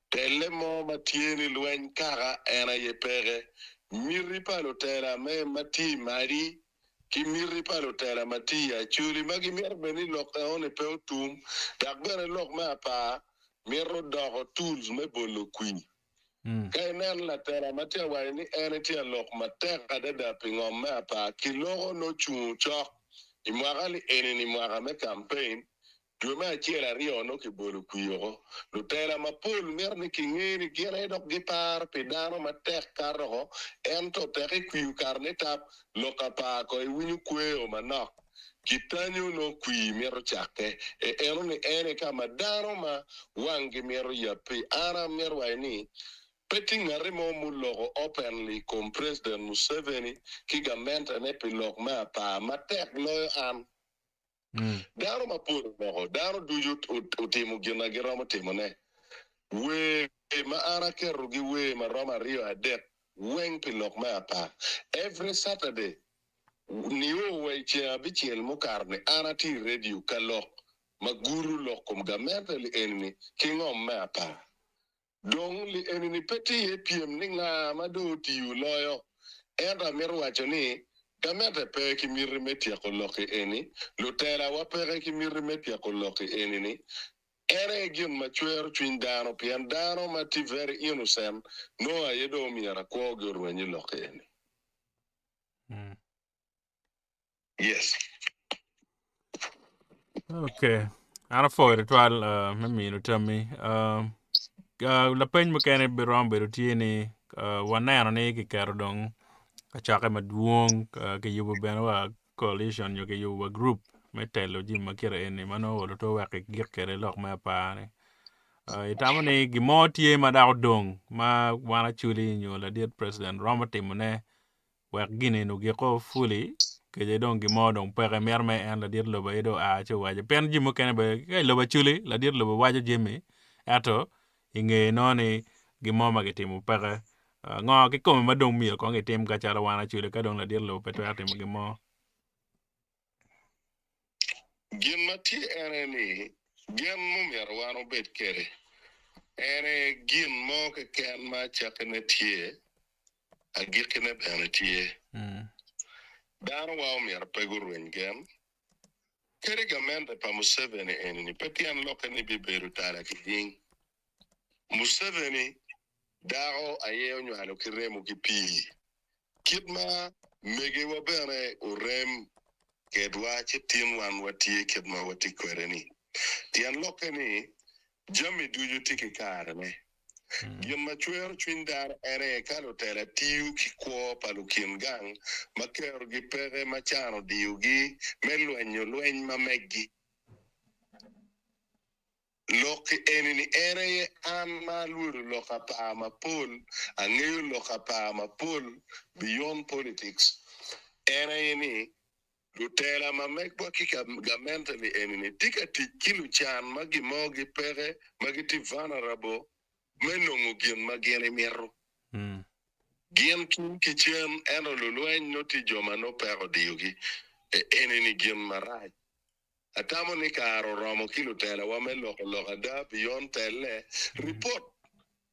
Telle mo ma tye ni lweny kaka en aye peke. Miti pa lutela me ma tye i Madi ki miti pa lutela ma tye i Acholi ma gimito bene ni lok enoni pe otum dok bene lok me apar mito doko tools me bolo kwir. Ka inen latela ma tye ka waco ni en etye ka lok matek adada pi ngom me apar, kiloko nongo ocungo cok i mwaka-ni eni-ni mwaka me kampein, dwe me acel aryo nongo kibolo kwir oko. Lutela mapol mito ni kinge ni gin aye dok giparo pi dano matek kato oko, ento tek ikwir okato nitap, lok apar ko iwinyo kweyo manok. Kitanyo nongo kwir mito cakke. E eno ni en aye ka ma dano ma wanggi mito yabbe. An amito waco ni pe tye ngati mo muloko openly i kom President Museveni ki gamentene pi lok me apar matek loyo an. Dano mapol oloko, dano ducu otimo gin ma giromo timone. Wer ma an aketogi wer ma romo aryo adek weng pi lok me apar. Every Saturday Nio wa i ceng abicel mukato-ni, an atye i redio ka lok ma gudo lok kom gamente li-eni-ni ki ngom me apar. Dong li-eni-ni pe tye iye pyem ni nga ma dong otiyo loyo, ento amito waco ni. Gamente pe ki miti me tyeko lok-ki eni, lutelawa peke ki miti me tyeko lok-ki eni-ni. En aye gin ma cwero cwiny dano pien dano ma tye very innocent nongo aye dong omyero kwogi orweny i lok-ki eni. Yes. Okay. An apwoyo tutwal uh, me mino tammi. Uh, uh, lapeny mukene biromo bedo tye ni uh, waneno ni kiketo dong kacokke madwong uh, kiyubo bene wa coalition nyo kiyubo wa group me telo jami ma kite eni ma nongo olo to wek gik kwede lok me apar-ni. Uh, itamo ni gin mo tye ma dok odong ma wan Acholi nyo ladit president romo timone wek gin eni ogiko fully kece dong gin mo dong peke mito me en ladit lobo aye dong oa ci owaco pien jami mukene bene ka i lobo acoli ladit lobo waco jami ento i ngeye nongo ni gin mo ma kitimo peke ngo kikome ma dong myero kong kitim ka calo wan acoli ka dong ladit lobo pe twero timo gin mo. Gin ma tye en aye ni, gen mumyero wan wubed kwede en aye gin mo keken ma acakkine tye, agikkine bene tye. Danowa omyero pe gurweny gen. Kadi gamente pa Museveni eni-ni pe tyen lokke ni bibedo tala ki jing. Museveni dako aye onywalo ki remo ki pii. Kit ma megiwa bene orem kedwa ci tin wan watye kit ma watye kwede-ni. Tyen lokke ni, jami ducu tye ki karene. Gin ma cwero cwiny dano en aye ka lutela tiyo ki kwo pa lukin gang ma kerogi peke ma can odiyogi me lwenyo lweny ma meggi. Lok eni-ni en aye an ma alwodo lok apar mapol, angeyo lok apar mapol beyond politics, en aye ni lutela ma megwa ki gamente-ni eni-ni tye ka tic ki lucan ma gin mo gipeke ma gitye vulnerable me nongo gin ma gin imito. Gin tung ki cen ento lulweny nongo tye jo ma nongo peko odiyogi. Eni-ni gin marac. Atamo ni kare oromo ki lutelawa me loko lok ada beyond telle ripot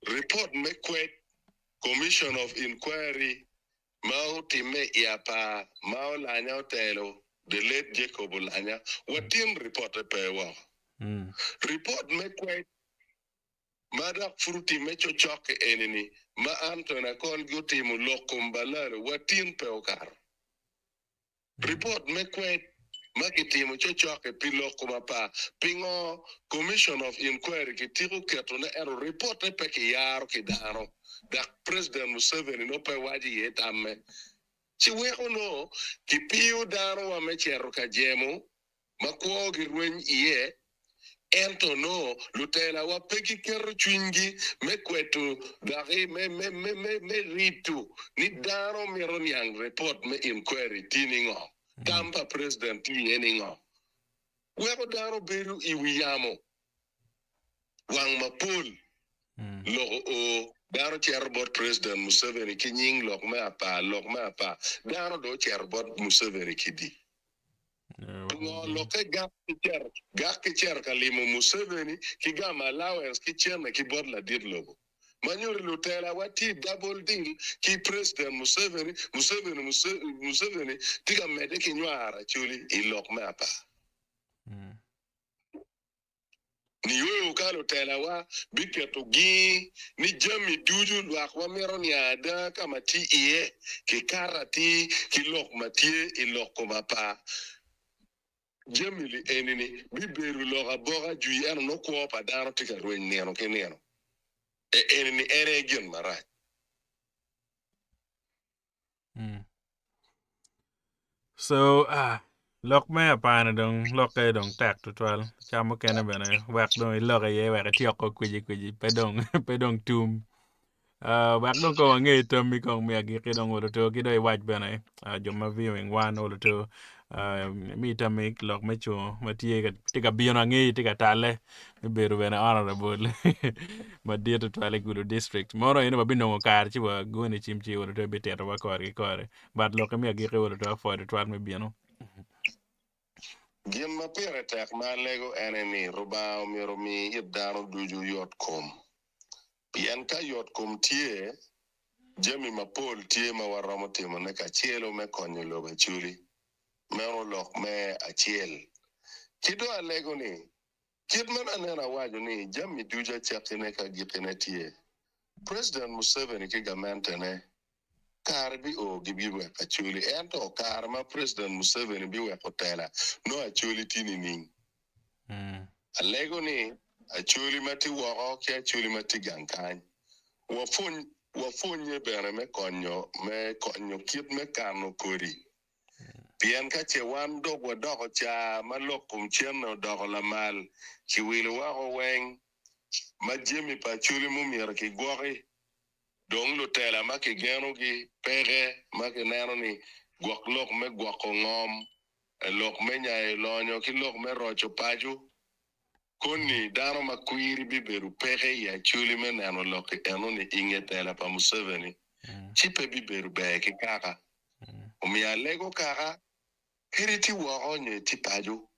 ripot me kwed Commission of Inquiry ma otimme i apar ma Olanya otelo the late Jacob Olanya wa tin ripotte pe woko. Ripot me kwed ma dok pud otimme cocok-ki eni-ni ma Anthony Akol gi otimo lok kom Balalo wa tin pe okato. Ripot me kwed ma kitimo cocok-ki pi lok kom apar pingo Commission of Inquiry kitiko ketone ento ripotte pe kiyaro ki dano dok President Museveni nongo pe waco iye tamme ci weko nongo kipiyo dano wa me cito ka jemo ma kwogi rweny iye, ento nongo lutelawa pe giketo cwinygi me kweto doki me rito ni dano mito niang report me inquiry tye ni ngo, tam pa president tye iye ni ngo. Weko dano bedo i wi yamo wang mapol lok oo dano cito bot president Museveni ki nying lok me apar lok me apar dano dong ocito bot Museveni ki di. Pingo lokke gak ki cito gak ki cito ka limo Museveni ki gamo allowance ki cente ki bot ladit lobo? Ma nyuto lutela wa tye i double deal ki President Museveni, Museveni Museveni tye ka medde ki nywaro Acholi i lok me apar. Nio ka lutelawa biketo gingi ni jami ducu lwakwa mito niang ada ka ma tye iye, kikato atir ki lok ma tye i lok kom apar, jami-li eni-ni bibedo lok aboka jwi ento nongo kwo pa dano tye ka rweny nino ki nino. Eni-ni en aye gin marac. So ah, lok me apar-ni dong lokke dong tek tutwal ca mukene bene wek dong ilok iye wek ityeko kwicikwici pe dong pe dong tum. Ah, wek dong kong wange tammi kong me agikki dong oluto ki dong iwac bene ah, jo ma viewing wan oluto ah, mi tammi lok me cungo ma tye ka tye ka bino angeyi tye ka talle me bedo bene honorable madit tutwal i Gulu district. Mono in wabinongo kare ci wagoni cim ci welo to bititowa kore ki kore. But lokke me agikki welo to apwoyo tutwal me bino. Gin ma pire tek ma alego en aye ni Rubanga omyero omi it dano ducu yot kom. Pien ka yot kom tye, Jami mapol tye ma waromo timone kacelo me konyo lobo Acholi. Meno lok me acel. Ki dong alego ni, kit ma lanen awaco ni jami ducu acakkine ki agikkine tye, President Museveni ki gamentene kare bio gibiweko Acholi. Ento kare ma President Museveni biweko tela nongo Acholi tye nining? Alego ni Acholi ma tye woko ki Acholi ma tye gang kany wapwonye bene me konyo me konyo kit me kano kodi. Pien ka ce wan dok wadoko ca ma lok kom cente odoko lamal, kiwilo woko weng ma jami pa Acholi mumyero kigwoki, dong lutela ma kigenogi peke ma kineno ni gwok lok me gwoko ngom, lok me nyayo lonyo ki lok me roco paco. Koni dano ma kwiri bibedo peke i Acholi me neno lok-ki enoni inge tela pa Museveni, ci pe bibedo ber ki kaka. Omiyo alego kaka, kadi itye woko nyo itye paco,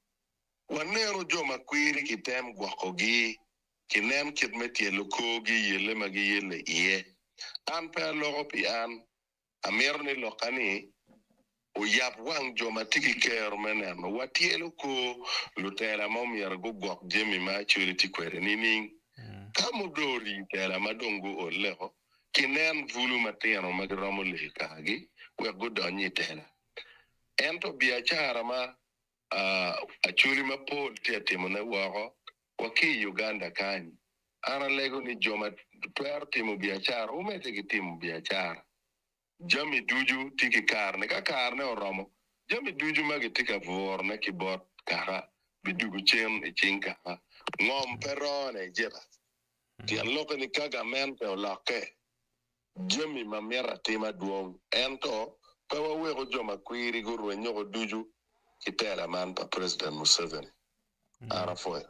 wanenu jo ma kwiri kitem gwokogi, kinen kit me tyelo korgi i yelle ma giyelle iye. An pe aloko pi an, Amito ni lokka-ni oyab wang jo ma tye ki kero me neno wa tyelo kor lutela ma omyero gugwok jami ma Acholi tye kwede nining? Ka mudong orii tela ma dong guolleko, kinen bulu matino ma giromo leyo kargi wek gudony i tela. Ento biacara ma Acholi mapol tye ka timone woko wa ki i Uganda kany, An alego ni jo ma twero timo biacara wumedde ki timo biacara. Jami ducu tye ki karene. Ka karene oromo, jami ducu ma gitye ka burone ki bot kaka bidwogo cen i cing kaka. Ngom pe rone i jita. Tyen lokke ni ka gamente olokke, jami ma mito atima dwong. Ento pe waweko jo ma kwiri gurwenyoko ducu ki tela man pa President Museveni. An apwoyo.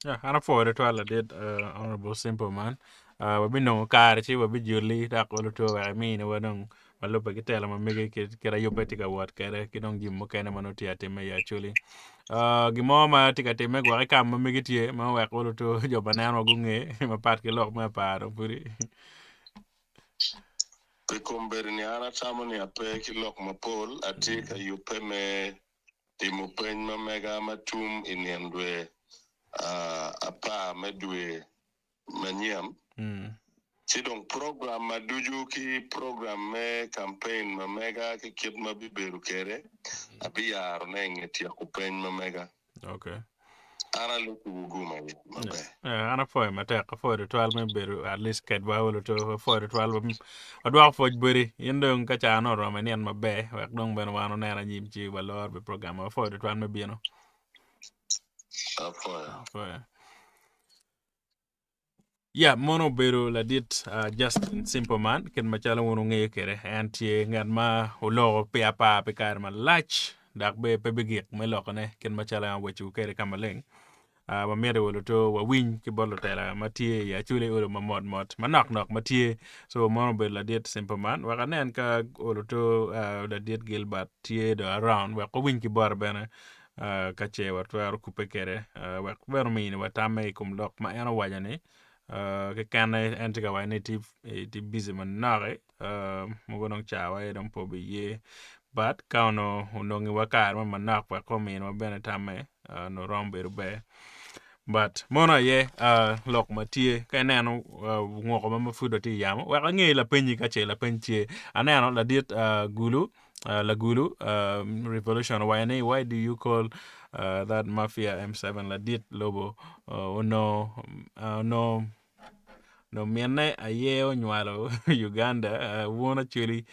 Yeah, an apwoyo tutwal ladit uh, Honorable Simple Man. Uh, wabinongo kare ci wabijoli dok oluto wek iminiwa dong ma lubbe ki telo ma mege kit ayubbe tye ka wot kwede ki dong jami mukene ma nongo tye ka timme i Acholi. Uh, gin mo ma tye ka timme gwok i kam ma megi tye ma wek oluto jo ma nenowa gunge mapat ki lok me apar dong pudi. Pi kombeddi-ni an atamo ni ape ki lok mapol, atye ka yubbe me Timo peny ma mega ma tum i nino dwe apar me dwe manyen, ci dong program ma ducu ki program me kampein ma mega ki kit ma bibedo kwede abiyarone i nge tyeko peny ma mega. Okay. An aluku gum aye maber. Eh, an apwoyo matek, apwoyo tutwal me bedo at least kedwa olo to, apwoyo tutwal wadwoko pwoc boti. In dong ka ca nongo oromo inino maber, wek dong bene wan onen anyim ci walor pi program. Apwoyo tutwal me bino. Apwoyo. Apwoyo. Ya, mono obedo ladit uh, Justin Simpleman, kit macalo wun wungeyo kwede, en tye ngat ma oloko pi apar pi kare malac, dok be pe bigik me lokone kit macalo en oweco kwede ka maleng. Uh, wamito wa luto wawiny ki bot lutela ma tye i Acholi olo ma mot mot manok nok ma tye. So mono obedo ladit Simpleman. Wek anen ka oluto uh, ladit Gilbert tye do around wek wawiny ki bote bene. ka ce watwero kubbe kwede wek bene ominiwa tamme i kom lok ma en owaco-ni kekene en tye ka waco ni etye bici manok mogo dong cawa aye dong pe obiye but ka onongo onongiwa kare mo manok wek ominiwa bene tamme onongo romo bedo ber but mono aye lok ma tye ka ineno ngoko ma pud watye ka yamo wek ange lapenyi ka ce lapeny tye aneno ladit Gulu Lagulu Revolution owaco ni why do you call that mafia M7 ladit lobo onongo onongo minne aye onywalo Uganda wun actually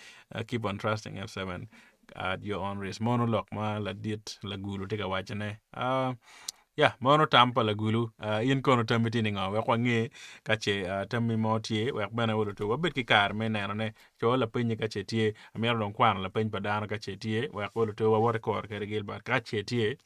keep on trusting M7 at your own risk mono lok ma ladit Lagulu tye ka wacone ya mono tam pa Lagulu in kono tammi tye ningo wek wange ka ce tammi mo tye wek bene wabed ki kare me nenone Co lapenyi ka ce tye. Amito dong kwano lapeny pa dano ka ce tye wek oluto wawot i kore kede Gilbert. Ka ce tye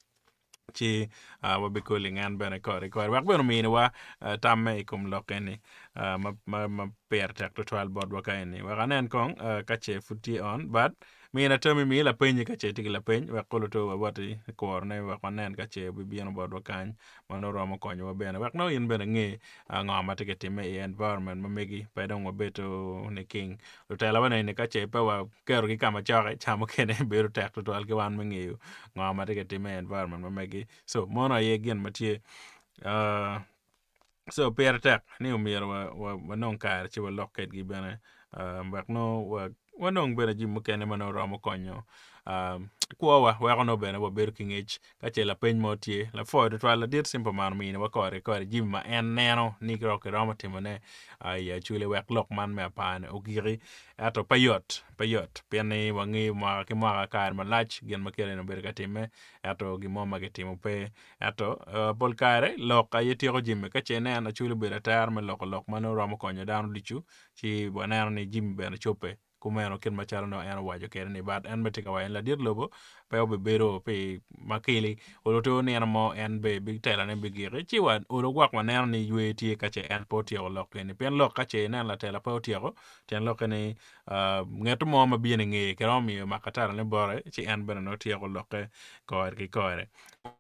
ci uh, wabikoli ngen bene kore kore wek bene ominiwa uh, tamme i kom lok eni uh, ma, ma, ma pire tek tutwal botwa ka eni wek anen kong uh, ka ce pud tye on but Mina tammi, mi lapenyi ka ce itye ki lapeny wek kulu to wawoti i kurone wek wanen ka ce obibino botwa kany ma nongo romo konyowa bene wek nongo in bene inge ngo ma tye ka timme i environment ma megi pe dong wabedo niking. Lutela wa neni ka ce pe waketogi ka ma coki ca mukene bedo tek tutwal ki wan me ngeyo ngo ma tye ka timme i environment ma megi. So mono aye gin ma tye. So pire tek ni omyero wanong kare ci walok kedgi bene wek nongo wanong bene jami mukene ma nongo romo konyo kwowa weko nongo bene wabedo ki ngec ka ce lapeny mo tye. Lapwoyo tutwal ladit Simple Man ominiwa kore ki kore jami ma en neno ni kiromo timone i Acholi wek lok man me apar-ni ogiki ento pe yot pe yot pien ni wangeyo mwaka ki mwaka kare malac gin ma kite ni obedo ka timme ento gin mo ma kitimo pe. Ento, pol kare lok aye tyeko jami. Ka ce inen Acholi obedo atera me loko lok ma nongo romo konyo dano ducu, ci waneno ni jami bene cobbe kumeno kit macalo nongo en owaco kwede ni. But en bene tye ka waco ni ladit lobo pe obibedo pi makili olo to nino mo en bene bitelane bigiki. Ci wa olo gwok waneno ni ywe tye ka ce en pe otyeko lok eni. Pien lok ka ce inen latela pe otyeko, tyen lokke ni ngeto mo ma bino i ngeye kiromo miyo makatara-ne bote ci en bene nongo tyeko lokke kore ki kore.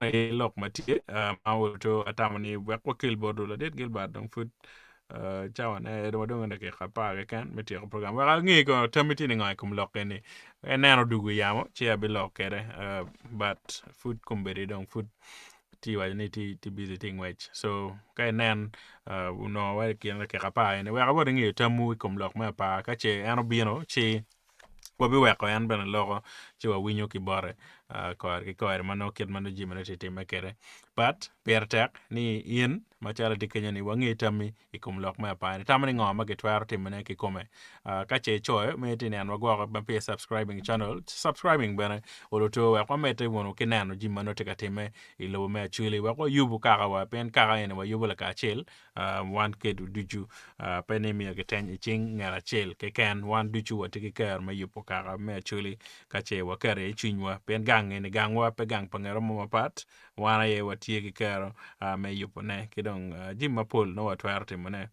Aye lok ma tye ma oto atamo ni wek wakel bot ladit Gilbert dong pud cawa ne dong wadong dakika apar keken me tyeko program wek ange kono tammi tye ningo i kom lok eni eneno dugu i yamo ci abilok kwede but pud kombeddi dong pud tye waco ni tye busy tye ngwec so ka inen onongo wa i kin dakika apar eni wek awot ingeyo tamwu i kom lok me apar ka ce en obino ci wabiweko en bene loko ci wawinyo ki bote kore ki kore ma nongo kit ma nongo jamine tye timme kwede. But pire tek ni in macalo itye kenyo ni wange tammi i kom lok me apar-ni. Itamo ni ngo ma kitwero timone kikome? Ka ce icoyo me itye neno wagwoko ma peya subscribing channel, subscribing bene oluto wek wamedde wunu ki neno jami ma nongo tye ka timme i lobo me Acholi wek wayubu kakawa pien kaka eni wayubo lakacel Wan kedwu ducu pe ni myero kiteny i cing ngat acel keken. Wan ducu watye ki kero me yubo kaka me Acholi ka ce waketo iye cwinywa pien gang eni gangwa pe gang pa ngat mo mapat. Wan aye watye ki kero me yubone ki dong jami mapol nongo watwero timone.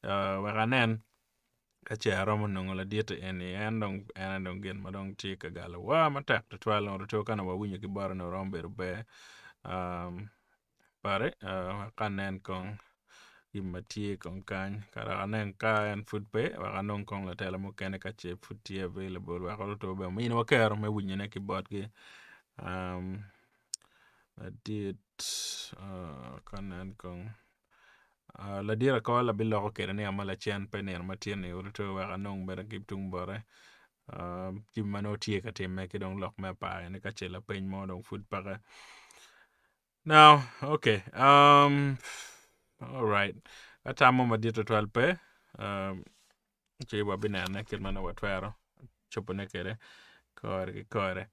Wek anen ka ce aromo nongo ladit eni en dong en aye dong gin ma dong tye ka galowa matek tutwal ka onongo wawinyo ki bote onongo romo bedo ber. Pare wek anen kong gin ma tye kong kany ka dok anen ka en pud pe wek anong kong latela mukene ka ce pud tye available wek oluto bene ominiwa kero me winyone ki botgi ladit wek anen kong ladit akol abiloko kwede ni ma lacen pe nino ma tye-ni oluto wek anong bene ki tung bote jami ma nongo tye ka timme ki dong lok me apar eni ka ce lapeny mo dong pud peke. Now, okay. Um, all right. Atamo madit twatwal pe. Um, ci wabinene kit ma nongo watwero cobone kwede kore ki kore.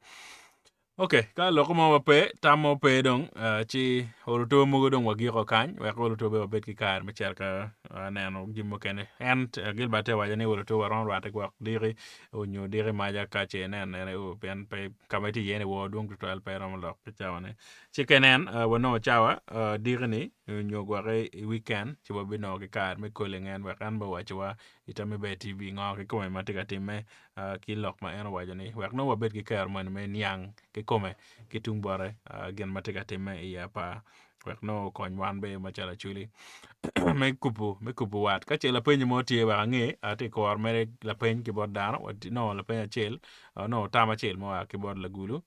Okay, ka loko mo ma pe, tam mo pe dong, uh, ci oluto mogo dong wagiko kany, wek oluto be wabed ki kare me cito ka uh, neno gin mukene. En uh, Gilbert te waco ni oluto waromo rwatte gwok diki onyo diki maca ka ce inen nene o pien pe ka ma itye iye ni wor dwong tutwal pe iromo lok ki cawane. Ci ka inen wanongo cawa diki-ni nyo gwoki i weekend ci wabinongo ki kare me koli ngen wek en bene owaciwa i Tammi Ber TV ngo kikome ma tye ka timme ki lok ma en owaco ni wek nongo wabed ki kero moni me niang kikome ki tung bote gin ma tye ka timme i apar wek nongo okony wan bene macalo acholi me kubo me kubo wat. Ka ce lapeny mo tye wek ange atye ka kuro mere lapeny ki bot dano nongo lapeny acel nongo tam acel ma oa ki bot lagulu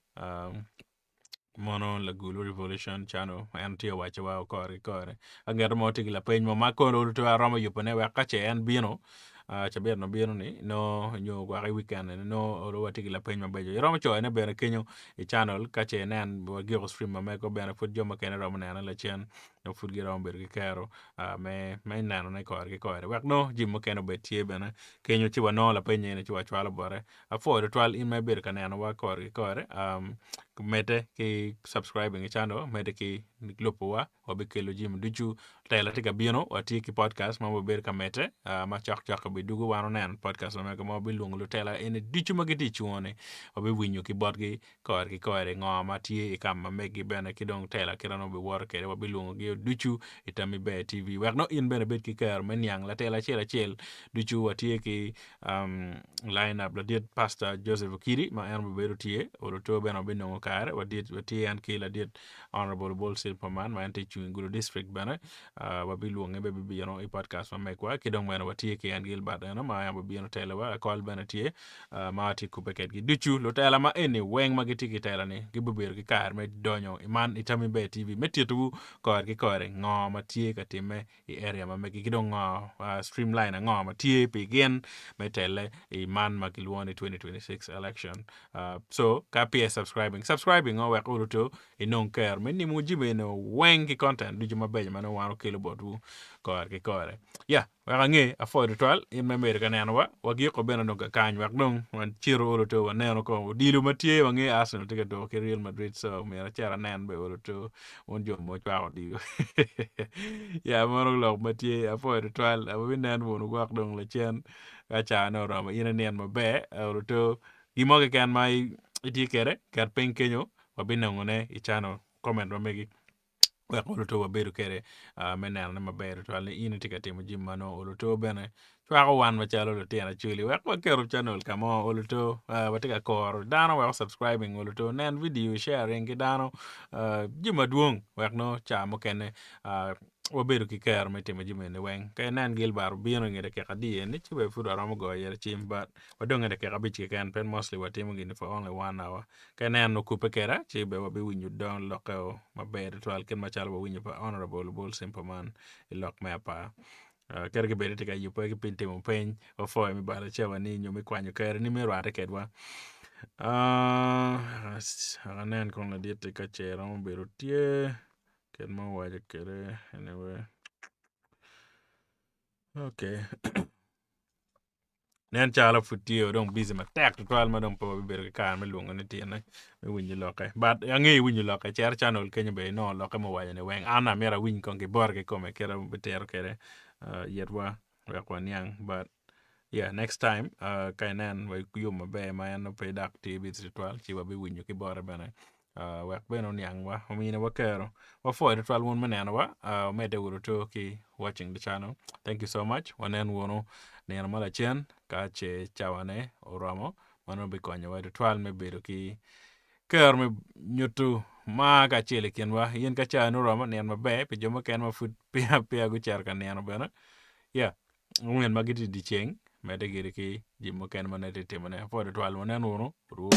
mono lagulu revolution cano en tye owaco wa kore ki kore ka ngat mo tye ki lapeny mo ma kono romo yubone wek ka ce en bino cabit ma bino ni nongo nyo gwok i weekend eni nongo olo watye ki lapeny mabeco. Iromo coyone bene kenyo i channel ka ce inen wagiko stream ma mego bene pud jo mukene romo nene lacen nongo pud giromo bedo ki kero me me nenone kore ki kore wek nongo jami mukene obed tye bene kenyo ci wanongo lapeny eni ci wacwalo bote. Apwoyo tutwal in ma ibedo ka nenowa kore ki kore medde ki subscribing i channel medde ki lubowa. Wabikelo jami ducu. Tela tye ka bino, watye ki podcast ma wabedo ka medde ma cokcok-ki. obidwogo wan onen podcast ma mege ma wabilwongo lutela eni ducu ma gitye i cungo ni wabiwinyo ki botgi kore ki kore ngo ma tye i kam ma megi bene ki dong tela kit ma nongo biwoto kwede wabilwongogi ducu i Tammi Ber TV wek nongo in bene ibed ki kero me niang latela acel acel ducu watye ki um, line up ladit Pastor Joseph Okidi ma en obibedo tye oluto bene wabinongo kare wadit watye en ki ladit Honorable Bol Silperman ma en tye cung i Gulu District bene uh, wabilwonge bene bibino i podcast ma megwa ki dong bene watye ki en Gilbert eno ma en bibino telowa akol bene tye uh, ma watye kubbe kedgi ducu lutela ma eni weng ma gitye ki tela ni gibibedo ki kare me donyo i man i Tammi Ber TV me titowu kore ki kore ngo ma tye ka timme i area ma megi ki dong ngo uh, streamline ango ma tye pi gin me tele i man ma kilwongo ni 2026 election uh, so ka pe subscribing subscribing o wek oluto inong kero me nimo jami eno weng ki content ducu mabeco ma nongo wan okelo botwu kore ki kore yeah Wek ange, apwoyo tutwal in ma imedo ka nenowa. Wagiko bene dong kakany wek dong wacito olo to waneno kong odilo ma tye. Wange Arsenal tye ka tuko ki Real Madrid so myero acit anen bene olo to wun jo ma wucwako odilo. Ya meno lok ma tye apwoyo tutwal wabinen wunu gwok dong lacen ka caa-ne oromo in inin maber olo to gin mo keken ma itye kwede ket piny kenyo wabinongone i channel comment ma megi. Wek oluto wabedo kwede me nenone maber tutwal ni in itye ka timo jami ma nongo oluto bene cwako wan macalo lutino acholi wek waketo channel ka mo oluto watye ka koro dano wek subscribing oluto nen video sharing ki dano jami madwong wek nongo ca mukene wabedo ki kero me timo jami eni weng ka inen Gilbert obino inge dakika adi eni ci bene pud waromo goyo iye cim but wadong i dakika abic keken pien mostly watimo gini for only one hour. Ka ineno okubbe kweda, ci bene wabiwinyo don lokke-o maber tutwal kit macalo wawinyo pa Honorable Obol Simperman i lok me apar. Uh, kadi kibed itye ka yubbe ki pi timo peny, wapwoyo me balo cawani nyo me kwanyo keroni me rwatte kedwa. Uh, anen kong ladit-ti ka ce romo bedo tye kit ma owaco kwede anyway. Okay. Nen calo pud tye dong busy matek tutwal ma dong pe wabibedo ki kare me lwongo ni tyene me winyo lokke. But angeyo iwinyo lokke, cer channel kenyo bene inongo lokke ma owaco ni weng. An amito awiny kong ki bote kikome kit ma bitito kwede uh, yetwa wek waniang. But yeah, next time uh, ka inen wayub maber ma en pe dok tye busy tutwal ci wabiwinyo ki bote bene. wek bene oniangwa, ominiwa kero. Wapwoyo tutwal wun me nenowa, wumedde wunu to ki watching the channel. Thank you so much. Wanen wunu nino ma lacen ka ce cawane oromo ma nongo bikonyowa tutwal me bedo ki kero me nyuto mar kacel i kinwa. In ka cawani oromo, nin maber pi jo mukene ma pud peya peya gucito ka nino bene. Yeah. Ongwen ma gitye i dyeceng, medde gire ki jami mukene ma nongo itye ka timone. Apwoyo tutwal, wanen wunu. Orwo.